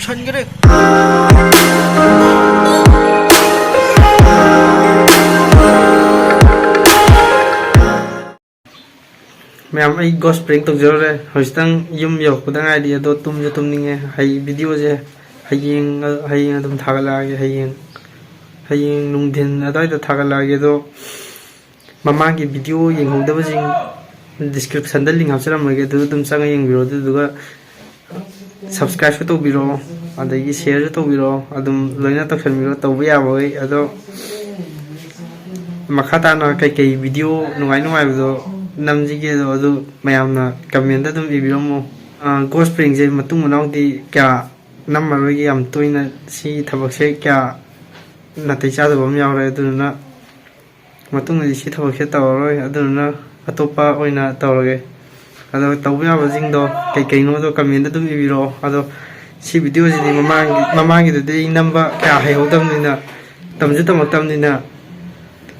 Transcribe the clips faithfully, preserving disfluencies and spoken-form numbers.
ꯁꯟꯈ꯭ꯔꯦ꯫ ꯃꯌꯥꯝ, ꯑꯩ ꯒꯣꯁ ꯄ꯭ꯔꯦꯡ ꯇꯧꯖꯔꯨꯔꯦ꯫ ꯍꯧꯖꯤꯛꯇꯪ ꯌꯨꯝ ꯌꯧꯔꯛꯄꯗ ꯉꯥꯏꯔꯤ, ꯑꯗꯣ ꯇꯨꯝꯁꯨ ꯇꯨꯝꯅꯤꯡꯉꯦ꯫ ꯍꯩ, ꯚꯤꯗꯤꯑꯣꯁꯦ ꯍꯌꯦꯡ, ꯍꯌꯦꯡ ꯑꯗꯨꯝ ꯊꯥꯒꯠꯂꯛꯑꯒꯦ꯫ ꯍꯌꯦꯡ, ꯍꯌꯦꯡ ꯅꯨꯡꯊꯤꯟ ꯑꯗꯨꯋꯥꯏꯗ ꯊꯥꯒꯠꯂꯛꯑꯒꯦ꯫ ꯑꯗꯣ ꯃꯃꯥꯡꯒꯤ ꯚꯤꯗꯤꯑꯣ ꯌꯦꯡꯍꯧꯗꯕꯁꯤꯡ, ꯗꯤꯁꯀ꯭ꯔꯤꯞꯁꯟꯗ ꯂꯤꯡ ꯍꯥꯞꯆꯔꯝꯃꯒꯦ, ꯑꯗꯨꯗ ꯑꯗꯨꯝ ꯆꯪꯉ ꯌꯦꯡꯕꯤꯔꯣ꯫ ꯑꯗꯨꯗꯨꯒ ꯁꯕꯁꯀ꯭ꯔꯥꯏꯕꯁꯨ ꯇꯧꯕꯤꯔꯣ, ꯑꯗꯒꯤ ꯁꯤꯌꯔꯁꯨ ꯇꯧꯕꯤꯔꯣ, ꯑꯗꯨꯝ ꯂꯣꯏꯅ ꯇꯧꯁꯟꯕꯤꯔꯣ, ꯇꯧꯕ ꯌꯥꯕꯈꯩ꯫ ꯑꯗꯣ ꯃꯈꯥ ꯇꯥꯅ ꯀꯩꯀꯩ ꯚꯤꯗꯤꯑꯣ ꯅꯨꯡꯉꯥꯏ ꯅꯨꯡꯉꯥꯏꯕꯗꯣ ꯅꯝꯁꯤꯒꯦꯗꯣ, ꯑꯗꯨ ꯃꯌꯥꯝꯅ ꯀꯃꯦꯟꯗ ꯑꯗꯨꯝ ꯏꯕꯤꯔꯝꯃꯣ꯫ ꯒꯣꯁ ꯄ꯭ꯔꯦꯡꯁꯦ ꯃꯇꯨꯡ ꯃꯅꯥꯎꯗꯤ ꯀꯌꯥ ꯅꯝꯃꯔꯣꯏꯒꯦ, ꯌꯥꯝ ꯇꯣꯏꯅ ꯁꯤ ꯊꯕꯛꯁꯦ ꯀꯌꯥ ꯅꯥꯇꯩ ꯆꯥꯗꯕ ꯑꯃ ꯌꯥꯎꯔꯦ꯫ ꯑꯗꯨꯗꯨꯅ ꯃꯇꯨꯡꯗꯗꯤ ꯁꯤ ꯊꯕꯛꯁꯦ ꯇꯧꯔꯔꯣꯏ, ꯑꯗꯨꯗꯨꯅ ꯑꯇꯣꯞꯄ ꯑꯣꯏꯅ ꯇꯧꯔꯒꯦ꯫ ꯑꯗꯣ ꯇꯧꯕ ꯌꯥꯕꯁꯤꯡꯗꯣ ꯀꯩꯀꯩꯅꯣꯗꯣ ꯀꯃꯦꯟꯗ ꯑꯗꯨꯝ ꯏꯕꯤꯔꯛꯑꯣ꯫ ꯑꯗꯣ ꯁꯤ ꯚꯤꯗꯤꯑꯣꯁꯤꯗꯤ ꯃꯃꯥꯡꯒꯤ, ꯃꯃꯥꯡꯒꯤꯗꯨꯗꯤ ꯑꯩ ꯅꯝꯕ ꯀꯌꯥ ꯍꯩꯍꯧꯗꯕꯅꯤꯅ, ꯇꯝꯁꯨ ꯇꯝꯃꯛꯇꯕꯅꯤꯅ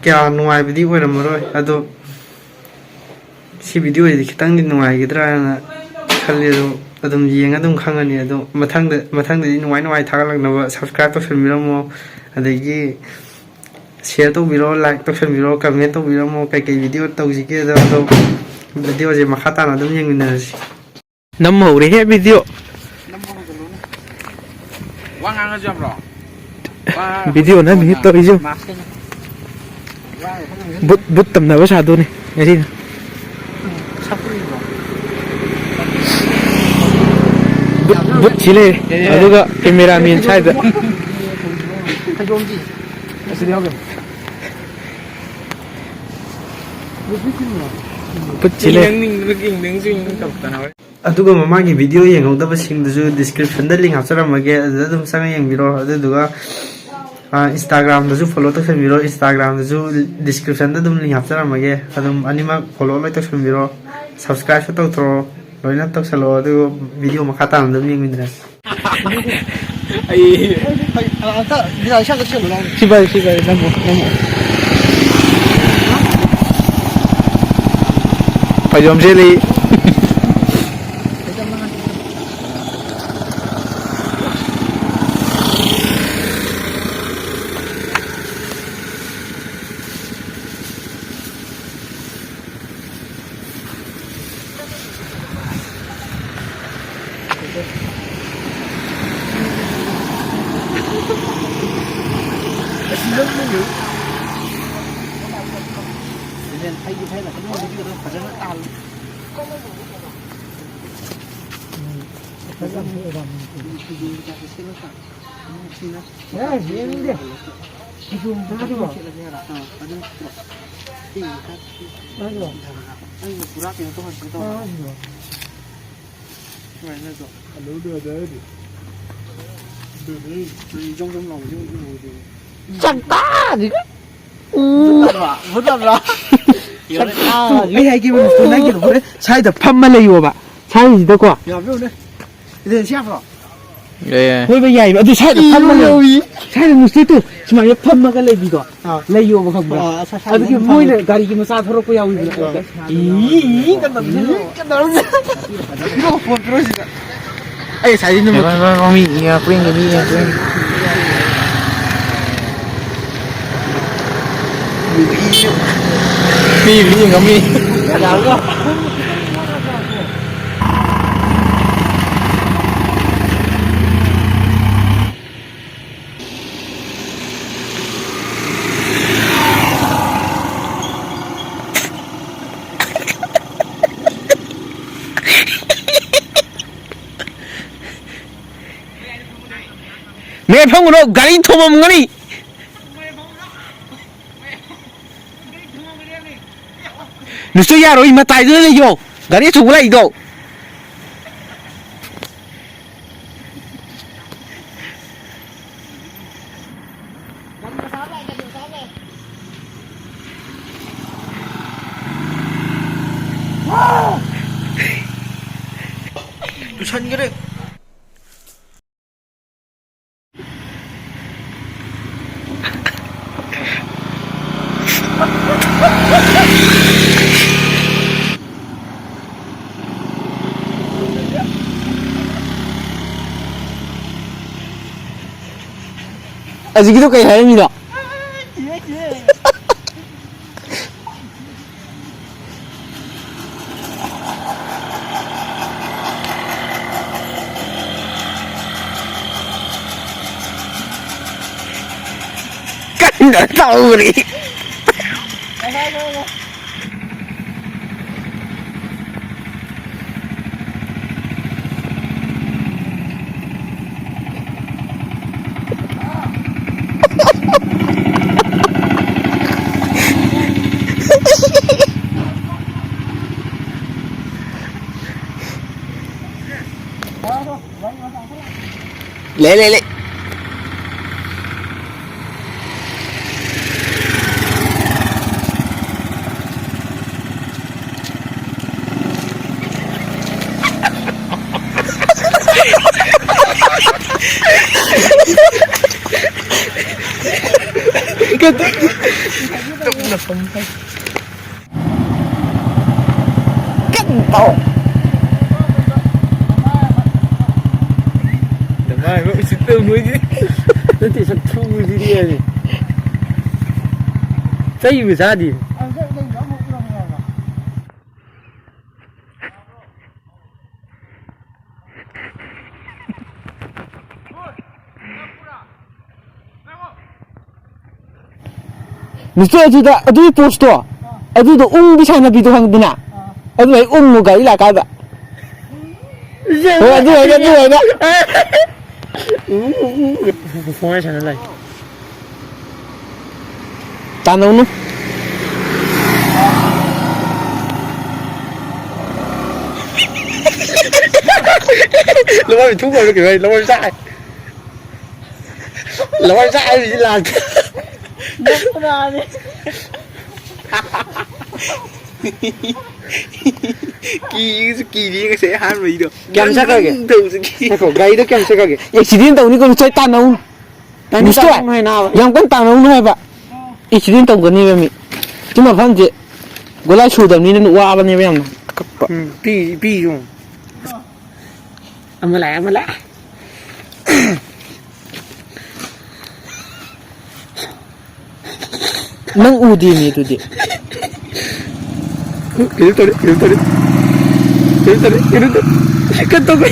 ꯀꯌꯥ ꯅꯨꯡꯉꯥꯏꯕꯗꯤ ꯑꯣꯏꯔꯝꯃꯔꯣꯏ꯫ ꯑꯗꯣ ꯁꯤ ꯚꯤꯗꯤꯑꯣꯁꯤꯗꯤ ꯈꯤꯇꯪꯗꯤ ꯅꯨꯡꯉꯥꯏꯒꯗ꯭ꯔꯥ ꯍꯥꯏꯅ ꯈꯜꯂꯤ꯫ ꯑꯗꯣ ꯑꯗꯨꯝ ꯌꯦꯡꯉ ꯑꯗꯨꯝ ꯈꯪꯉꯅꯤ꯫ ꯑꯗꯣ ꯃꯊꯪꯗ, ꯃꯊꯪꯗꯗꯤ ꯅꯨꯡꯉꯥꯏ ꯅꯨꯡꯉꯥꯏ ꯊꯥꯒꯠꯂꯛꯅꯕ subscribe ꯇꯧꯁꯟꯕꯤꯔꯝꯃꯣ, ꯑꯗꯒꯤ share ꯇꯧꯕꯤꯔꯣ, like ꯇꯧꯁꯟꯕꯤꯔꯣ, comment ꯇꯧꯕꯤꯔꯝꯃꯣ꯫ ꯀꯩꯀꯩ ꯚꯤꯗꯤꯑꯣ ꯇꯧꯁꯤꯒꯦꯗꯣ, ꯑꯗꯣ ꯚꯤꯗꯤꯑꯣꯁꯦ ꯃꯈꯥ ꯇꯥꯅ ꯑꯗꯨꯝ ꯌꯦꯡꯃꯤꯟꯅꯔꯁꯤ꯫ ꯅꯝ ꯍꯧꯔꯦꯍꯦ ꯚꯤꯗꯤꯑꯣ꯫ ꯋꯥ ꯉꯥꯡꯉꯁꯨ ꯌꯥꯕ꯭ꯔꯣ? ꯋꯥ ꯚꯤꯗꯤꯑꯣ ꯅꯝꯃꯤ ꯇꯧꯔꯤꯁꯦ꯫ ꯃꯥꯁꯀ ꯕꯨꯠ, ꯕꯨꯠ ꯇꯝꯅꯕ ꯁꯥꯗꯣꯏꯅꯤ ꯉꯁꯤꯅ꯫ ꯕꯨꯠ, ꯕꯨꯠ ꯁꯤ ꯂꯩꯔꯦ꯫ ꯑꯗꯨꯒ cameraman ꯁ꯭ꯋꯥꯏꯗ꯫ ꯐꯩꯗꯣꯝꯗꯤ? ꯑꯁꯤꯗ ꯌꯥꯎꯒꯦ꯫ ꯕꯨꯠ ꯁꯤ ꯂꯩꯔꯦ꯫ ꯌꯦꯡꯅꯤꯡꯅꯤꯡꯕꯒꯤ ꯌꯦꯡꯅꯤꯡꯁꯨ ꯌꯦꯡꯅꯤꯡ ꯇꯧꯔꯛꯇꯅ ꯍꯣꯏ꯫ ꯑꯗꯨꯒ ꯃꯃꯥꯡꯒꯤ ꯚꯤꯗꯤꯑꯣ ꯌꯦꯡꯍꯧꯗꯕꯁꯤꯡꯗꯨꯁꯨ ꯗꯤꯁꯀ꯭ꯔꯤꯞꯁꯟꯗ ꯂꯤꯡ ꯍꯥꯞꯆꯔꯝꯃꯒꯦ, ꯑꯗꯨꯗ ꯑꯗꯨꯝ ꯆꯪꯉ ꯌꯦꯡꯕꯤꯔꯣ꯫ ꯑꯗꯨꯗꯨꯒ, ꯑ, ꯏꯟꯁꯇꯥꯒ꯭ꯔꯥꯝꯗꯁꯨ ꯐꯣꯂꯣ ꯇꯧꯁꯟꯕꯤꯔꯣ, ꯏꯟꯁꯇꯥꯒ꯭ꯔꯥꯝꯗꯁꯨ ꯗꯤꯁꯀ꯭ꯔꯤꯞꯁꯟꯗ ꯑꯗꯨꯝ ꯂꯤꯡ ꯍꯥꯞꯆꯔꯝꯃꯒꯦ, ꯑꯗꯨꯝ ꯑꯅꯤꯃꯛ ꯐꯣꯂꯣ ꯂꯣꯏ ꯇꯧꯁꯟꯕꯤꯔꯣ, ꯁꯕꯁꯀ꯭ꯔꯥꯏꯕꯁꯨ ꯇꯧꯊꯣꯔꯛꯑꯣ, ꯂꯣꯏꯅ ꯇꯧꯁꯜꯂꯛꯑꯣ, ꯑꯗꯨꯒ ꯚꯤꯗꯤꯑꯣ ꯃꯈꯥ ꯇꯥꯅ ꯑꯗꯨꯝ ꯌꯦꯡꯃꯤꯟꯅꯔꯁꯤ꯫ ꯑꯩ ꯑꯝꯇ ꯗꯤꯖꯥꯏꯟ ꯁꯤ ꯑꯝꯇ ꯁꯦꯝꯃꯨ ꯂꯥꯎ꯫ ꯁꯤ ꯄꯥꯏ, ꯁꯤ ꯄꯥꯏ, ꯅꯝꯃꯣ, ꯅꯝꯃꯣ꯫ ꯐꯩꯖꯣꯝ ꯁꯦꯠꯂꯤ꯫ ꯑꯦ, ꯌꯦꯡꯅꯤꯡꯗꯦ꯫ ꯀꯤꯁꯨ ꯑꯃꯨꯛ ꯆꯥꯗ꯭ꯔꯣ? ꯆꯥꯗ꯭ꯔꯣ? ꯆꯥꯗ꯭ꯔꯣ? ꯆꯥꯛꯇꯥꯗꯤꯒ꯫ ꯎ꯫ ꯆꯥꯛꯇꯥꯗꯤ꯫ ꯑꯩ ꯍꯥꯏꯒꯦꯕ, ꯅꯪꯒꯤꯗꯣ ꯍꯣꯔꯦꯟ ꯁ꯭ꯋꯥꯏꯗ ꯐꯝꯃ ꯂꯩꯌꯣꯕ꯫ ꯁ꯭ꯋꯥꯏꯁꯤꯗꯀꯣ꯫ ꯌꯥꯕ꯭ꯔꯣ ꯍꯣꯔꯦꯟ? ꯏꯗꯦꯟ ꯁꯤ ꯌꯥꯕ꯭ꯔꯣ? ꯌꯥꯏ, ꯌꯥꯏ꯫ ꯍꯣꯏ, ꯚꯥꯏ, ꯌꯥꯏꯌꯦꯕ꯫ ꯑꯗꯨ ꯁ꯭ꯋꯥꯏꯗ ꯐꯝꯃ ꯂꯩ-, ꯁ꯭ꯋꯥꯏꯗ ꯅꯨꯡꯁꯤꯠꯇꯨ ꯁꯨꯃꯥꯏꯅ ꯐꯝꯃꯒ ꯂꯩꯕꯤꯗꯣ꯫ ꯑꯥ꯫ ꯂꯩꯌꯣꯕ, ꯈꯪꯕ꯭ꯔꯥ? ꯑꯥ, ꯑꯁ, ꯑꯁ, ꯑꯗꯨꯒꯤ ꯑꯗꯨꯝ ꯃꯣꯏꯅ ꯐꯝꯃꯦ꯫ ꯒꯥꯔꯤꯒꯤ ꯃꯆꯥ ꯊꯧꯔꯛꯄ ꯌꯥꯎꯋꯤꯗꯅ꯫ ꯑꯥ꯫ ꯏ, ꯏ, ꯀꯟꯅ ꯊꯧꯖꯤꯜꯂꯣ꯫ ꯀꯟꯅ ꯊꯧꯖꯤꯜꯂꯣ꯫ ꯄꯤꯔꯛꯑꯣ, ꯐꯣꯟ ꯄꯤꯔꯛꯑꯣ ꯁꯤꯗ꯫ ꯑꯩ ꯉꯁꯥꯏꯗꯤ ꯅꯨꯃꯤꯠ ꯃꯤ ꯌꯦꯡꯉꯛꯄ꯭ꯔꯥ ꯌꯦꯡꯒꯦ, ꯃꯤ ꯌꯦꯡꯉꯛꯄ꯭ꯔꯥ ꯌꯦꯡꯒꯦ꯫ ꯃꯤ, ꯃꯤ ꯌꯦꯡꯉꯝꯃꯤ꯫ ꯃꯦ ꯐꯝꯒꯅꯣ, ꯒꯥꯔꯤ ꯊꯣꯝꯃꯝꯒꯅꯤ꯫ ꯅꯨꯁꯇꯨ ꯌꯥꯔꯣꯏ, ꯃꯇꯥꯏꯗꯨꯗ ꯂꯩꯌꯣ꯫ ꯒꯥꯔꯤ ꯑꯆꯧꯕ ꯂꯥꯛꯏꯗꯣ꯫ ꯇꯨꯁꯟꯈ꯭ꯔꯦ꯫ ꯑꯁꯤꯒꯤꯗꯣ ꯀꯩ ꯍꯥꯏꯔꯝꯃꯤꯅꯣ? ꯀꯤꯌꯦ, ꯀꯤꯌꯦ꯫ ꯇꯧꯔꯤ꯫ ꯂꯩ, ꯂꯩ, ꯂꯩ꯫ ꯀꯩꯅꯣ ꯇꯧ꯫ ꯅꯃꯥꯏ ꯃꯠ ꯎꯁꯤꯠꯇꯕ ꯅꯣꯏꯗꯤ꯫ ꯅꯠꯇꯦ, ꯁꯛ ꯊꯨꯕꯁꯤꯗꯤ ꯍꯥꯏꯗꯤ꯫ ꯆꯩꯕꯨ ꯆꯥꯗꯦ꯫ ꯅꯠꯇꯦ, ꯑꯗꯨꯗ, ꯑꯗꯨꯒꯤ ꯄꯣꯁꯇꯣ, ꯑꯗꯨꯗꯣ ꯎꯪꯕꯤ ꯁꯥꯟꯅꯕꯤꯗꯣ ꯈꯪꯉꯤꯗꯅ? ꯑꯗꯨꯃꯥꯏ ꯎꯪꯉꯨ ꯒꯥꯔꯤ ꯂꯥꯛꯀꯥꯟꯗ꯫ ꯍꯣꯏ, ꯑꯗꯨ ꯑꯣꯏꯅ, ꯑꯗꯨ ꯑꯣꯏꯅ꯫ ꯎ, ꯎ, ꯎ꯫ ꯐꯣꯟ ꯋꯥꯔꯤ ꯁꯥꯟꯅ ꯂꯩ꯫ ꯇꯥꯟꯅꯧꯅꯨ꯫ ꯂꯋꯥꯏ ꯊꯨ ꯀꯣꯏꯕ ꯀꯩ ꯍꯥꯏ? ꯂꯋꯥꯏ ꯆꯥꯏ꯫ ꯂꯋꯥꯏ ꯆꯥꯏ ꯍꯥꯏꯕꯁꯤ ꯂꯥꯟ꯫ ꯅꯣꯛꯄꯗ ꯍꯥꯏꯗꯤ꯫ ꯀꯤꯁꯨ ꯀꯤꯔꯤ ꯉꯁꯥꯏ ꯑꯍꯥꯟꯕꯩꯗꯣ꯫ ꯀꯌꯥꯝ ꯆꯠꯈ꯭ꯔꯒꯦ? ꯇꯧꯕꯁꯨ ꯀꯤ꯫ ꯉꯥꯏꯈꯣ, ꯒꯥꯔꯤꯗꯣ ꯀꯌꯥꯝ ꯆꯠꯈ꯭ꯔꯒꯦ? ꯑꯦꯛꯁꯤꯗꯦꯟ ꯇꯧꯅꯤꯀꯣ, ꯉꯁꯥꯏ ꯇꯥꯟꯅꯧꯅꯨ꯫ ꯇꯥꯟꯗꯤ ꯃꯤꯁꯇꯔ, ꯇꯥꯟꯅꯧ ꯍꯥꯏꯅ ꯍꯥꯏꯕ꯫ ꯌꯥꯝ ꯀꯟꯅ ꯇꯥꯟꯅꯧꯅꯨ ꯍꯥꯏꯕ꯫ ꯑꯦꯛꯁꯤꯗꯦꯟ ꯇꯧꯒꯅꯦꯕ ꯃꯤ꯫ ꯁꯤ ꯃꯐꯝꯁꯦ ꯒꯣꯂꯥꯏ ꯁꯨꯗꯕꯅꯤꯅ ꯋꯥꯕꯅꯦꯕ ꯌꯥꯝꯅ꯫ ꯀꯛꯄ꯫ ꯎꯝ, ꯄꯤ, ꯄꯤ ꯌꯦꯡꯉꯨ꯫ ꯑꯃ ꯂꯥꯛꯑꯦ, ꯑꯃ ꯂꯥꯛꯑꯦ꯫ ꯅꯪ ꯎꯗꯦꯅꯦ ꯑꯗꯨꯗꯤ꯫ ꯀꯩꯅꯣ ꯇꯧꯔꯦ, ꯀꯩꯅꯣ ꯇꯧꯔꯦ, ꯀꯩꯅꯣ ꯇꯧꯔꯦ, ꯀꯩꯅꯣ ꯇꯧꯔꯦ꯫ ꯀꯩꯅꯣ ꯇꯧꯔꯦ꯫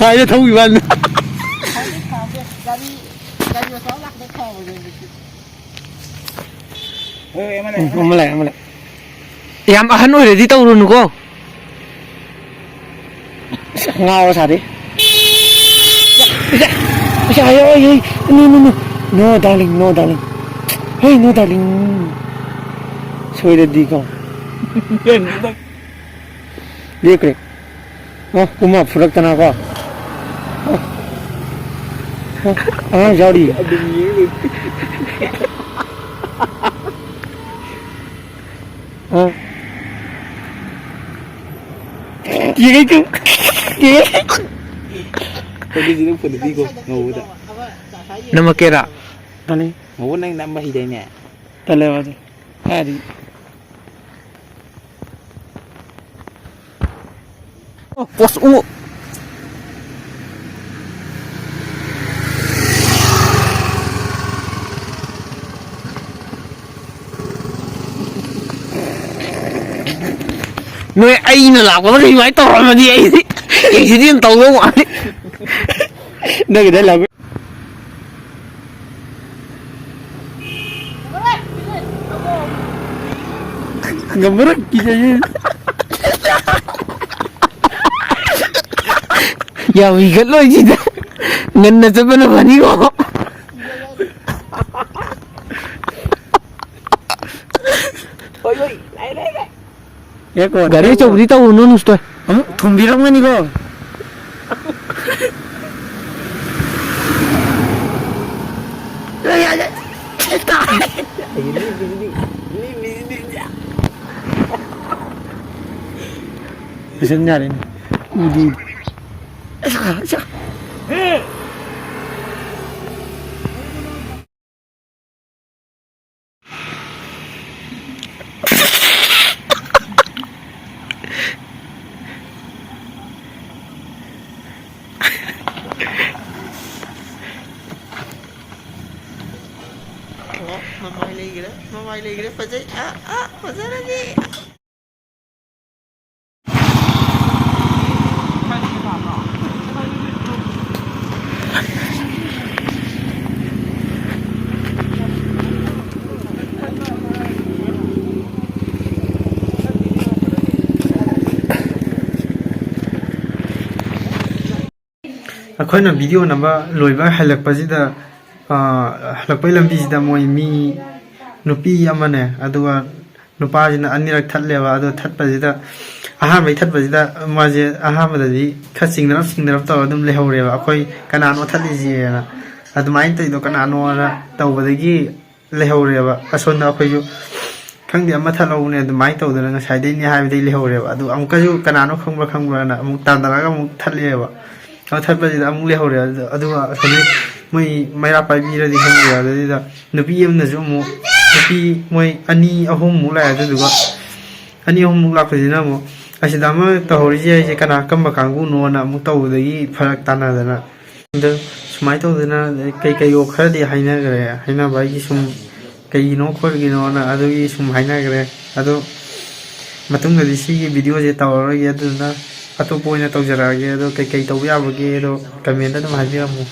ꯍꯥꯏꯅ ꯊꯧꯈꯤꯕ ꯋꯥꯅꯤ꯫ ꯒꯥꯔꯤ ꯎꯝ, ꯑꯃ ꯂꯩ, ꯑꯃ ꯂꯩ꯫ ꯌꯥꯝ ꯑꯍꯟ ꯑꯣꯏꯔꯗꯤ ꯇꯧꯔꯨꯅꯨꯀꯣ꯫ ꯑꯁ, ꯉꯥꯎꯔ ꯁꯥꯔꯤ꯫ ꯏꯁ, ꯏꯁ, ꯑꯌꯣ, ꯑꯌꯣ, no, no, no. No, darling, no, darling. Hey, no, darling. ꯁꯣꯏꯔꯗꯤꯀꯣ꯫ ꯂꯦꯞꯈ꯭ꯔꯦ꯫ ꯑ, ꯀꯨꯝꯃ ꯐꯨꯔꯛꯇꯅꯀꯣ꯫ ꯑ, ꯑ, ꯑꯉꯥꯡꯁꯨ ꯌꯥꯎꯔꯤ꯫ ꯑ꯫ ꯀꯤꯒꯩ ꯀꯤꯒꯩ꯫ ꯐꯣꯟꯗꯨꯁꯨ ꯑꯗꯨꯝ ꯐꯣꯟꯗ ꯄꯤꯈꯣ, ꯉꯧꯕꯗ꯫ ꯅꯝꯃꯛꯀꯦꯔꯥ? ꯇꯜꯂꯦ꯫ ꯉꯧꯕ ꯅꯪ ꯅꯝꯕ ꯍꯩꯗꯥꯏꯅꯦ? ꯇꯜꯂꯦ ꯃꯥꯗꯤ꯫ ꯀꯥꯏꯗꯒꯤ? ꯑꯣ, ꯄꯣꯁ ꯎ꯫ ꯅꯣꯏ ꯑꯩꯅ ꯂꯥꯛꯄꯗ ꯑꯗꯨꯃꯥꯏꯅ ꯇꯧꯔꯝꯃꯗꯤ ꯑꯩꯗꯤ ꯑꯦꯛꯁꯤꯗꯦꯟ ꯇꯧꯗꯧ ꯃꯥꯜꯂꯤ꯫ ꯅꯪꯒꯤꯗ ꯂꯥꯛꯄ ꯉꯝꯃꯔꯣꯏ, ꯀꯤꯖꯩꯌꯦ꯫ ꯌꯥꯝ ꯍꯤꯒꯠꯂꯣꯏ ꯁꯤꯗ꯫ ꯉꯟꯅ ꯆꯠꯄꯅ ꯐꯅꯤꯀꯣ꯫ ꯍꯣꯏ, ꯍꯣꯏ, ꯂꯥꯛꯑꯦ, ꯂꯥꯛꯑꯦ, ꯂꯥꯛꯑꯦ꯫ ꯒꯥꯔꯤ ꯑꯆꯧꯕꯗꯤ ꯇꯧꯔꯨꯅꯨ, ꯅꯨꯁꯇꯣꯏ꯫ ꯑꯃꯨꯛ ꯊꯣꯝꯕꯤꯔꯝꯒꯅꯤꯀꯣ꯫ ꯐꯖꯅ ꯌꯥꯔꯦꯅꯦ꯫ ꯎꯗꯤ꯫ ꯑꯣ, ꯃꯃꯥꯏ ꯂꯩꯈ꯭ꯔꯦ, ꯃꯃꯥꯏ ꯂꯩꯈ꯭ꯔꯦ, ꯐꯖꯩ꯫ ꯑꯥ, ꯑꯥ, ꯐꯖꯔꯅꯤ꯫ ꯑꯩꯈꯣꯏꯅ ꯚꯤꯗꯤꯑꯣ ꯅꯝꯕ ꯂꯣꯏꯕ ꯍꯜꯂꯛꯄꯁꯤꯗ, ꯑ, ꯍꯜꯂꯛꯄꯩ ꯂꯝꯕꯤꯁꯤꯗ ꯃꯣꯏ ꯃꯤ, ꯅꯨꯄꯤ ꯑꯃꯅꯦ, ꯑꯗꯨꯒ ꯅꯨꯄꯥꯁꯤꯅ ꯑꯅꯤꯔꯛ ꯊꯠꯂꯦꯕ꯫ ꯑꯗꯣ ꯊꯠꯄꯁꯤꯗ, ꯑꯍꯥꯟꯕꯩ ꯊꯠꯄꯁꯤꯗ ꯃꯥꯁꯦ ꯑꯍꯥꯟꯕꯗꯗꯤ ꯈꯔ ꯆꯤꯡꯅꯔꯞ ꯆꯤꯡꯅꯔꯞ ꯇꯧꯔ ꯑꯗꯨꯝ ꯂꯩꯍꯧꯔꯦꯕ, "ꯑꯩꯈꯣꯏ ꯀꯅꯥꯅꯣ ꯊꯠꯂꯤꯁꯦꯅ"꯫ ꯑꯗꯨꯃꯥꯏꯅ ꯇꯧꯔꯤꯗꯣ ꯀꯅꯥꯅꯣꯅ ꯇꯧꯕꯗꯒꯤ ꯂꯩꯍꯧꯔꯦꯕ꯫ ꯑꯁꯣꯝꯗ ꯑꯩꯈꯣꯏꯁꯨ ꯈꯪꯗꯦ, ꯑꯃ ꯊꯠꯍꯧꯕꯅꯦ, ꯑꯗꯨꯃꯥꯏꯅ ꯇꯧꯗꯅ ꯉꯁꯥꯏꯗꯩꯅꯦ ꯍꯥꯏꯕꯗꯩ ꯂꯩꯍꯧꯔꯦꯕ꯫ ꯑꯗꯨ ꯑꯃꯨꯛꯀꯁꯨ "ꯀꯅꯥꯅꯣ ꯈꯪꯕ꯭ꯔꯥ, ꯈꯪꯕ꯭ꯔꯥꯅ" ꯑꯃꯨꯛ ꯇꯥꯟꯅꯔꯒ ꯑꯃꯨꯛ ꯊꯠꯂꯦꯕ꯫ ꯑꯗꯨ ꯊꯠꯄꯁꯤꯗ ꯑꯃꯨꯛ ꯂꯩꯍꯧꯔꯦ꯫ ꯑꯗꯨ-, ꯑꯗꯨꯒ ꯑꯁꯣꯝꯗꯩ ꯃꯣꯏ ꯃꯩꯔꯥ ꯄꯥꯏꯕꯤꯔꯗꯤ ꯈꯪꯗꯦ, ꯑꯗꯨꯗꯩꯗ ꯅꯨꯄꯤ ꯑꯃꯅꯁꯨ ꯑꯃꯨꯛ, ꯅꯨꯄꯤ ꯃꯣꯏ ꯑꯅꯤ ꯑꯍꯨꯝꯃꯨꯛ ꯂꯥꯛꯑꯦ꯫ ꯑꯗꯨꯗꯨꯒ ꯑꯅꯤ ꯑꯍꯨꯝꯃꯨꯛ ꯂꯥꯛꯄꯁꯤꯅ ꯑꯃꯨꯛ, "ꯑꯁꯤꯗ ꯑꯃ ꯇꯧꯍꯧꯔꯤꯁꯦ ꯍꯥꯏꯁꯦ ꯀꯅꯥ, ꯀꯔꯝꯕ ꯀꯥꯡꯕꯨꯅꯣꯅ?" ꯑꯃꯨꯛ ꯇꯧꯕꯗꯒꯤ ꯐꯔꯛ ꯇꯥꯅꯗꯅ, ꯑꯗꯨ ꯁꯨꯃꯥꯏꯅ ꯇꯧꯗꯅ ꯀꯩ ꯀꯩꯒꯣ ꯈꯔꯗꯤ ꯍꯥꯏꯅꯈ꯭ꯔꯦ꯫ ꯍꯥꯏꯅꯕ ꯍꯥꯏꯒꯤ ꯁꯨꯝ ꯀꯩꯒꯤꯅꯣ ꯈꯣꯠꯀꯤꯅꯣꯅ ꯑꯗꯨꯒꯤ ꯁꯨꯝ ꯍꯥꯏꯅꯈ꯭ꯔꯦ꯫ ꯑꯗꯣ ꯃꯇꯨꯡꯗꯗꯤ ꯁꯤꯒꯤ ꯚꯤꯗꯤꯑꯣꯁꯦ ꯇꯧꯔꯔꯣꯏꯒꯦ, ꯑꯗꯨꯗꯨꯅ ꯑꯇꯣꯞꯄ ꯑꯣꯏꯅ ꯇꯧꯖꯔꯛꯑꯒꯦ꯫ ꯑꯗꯣ ꯀꯩꯀꯩ ꯇꯧꯕ ꯌꯥꯕꯒꯦ, ꯑꯗꯣ ꯀꯃꯦꯟꯗ ꯑꯗꯨꯝ ꯍꯥꯏꯕꯤꯔꯝꯃꯨ꯫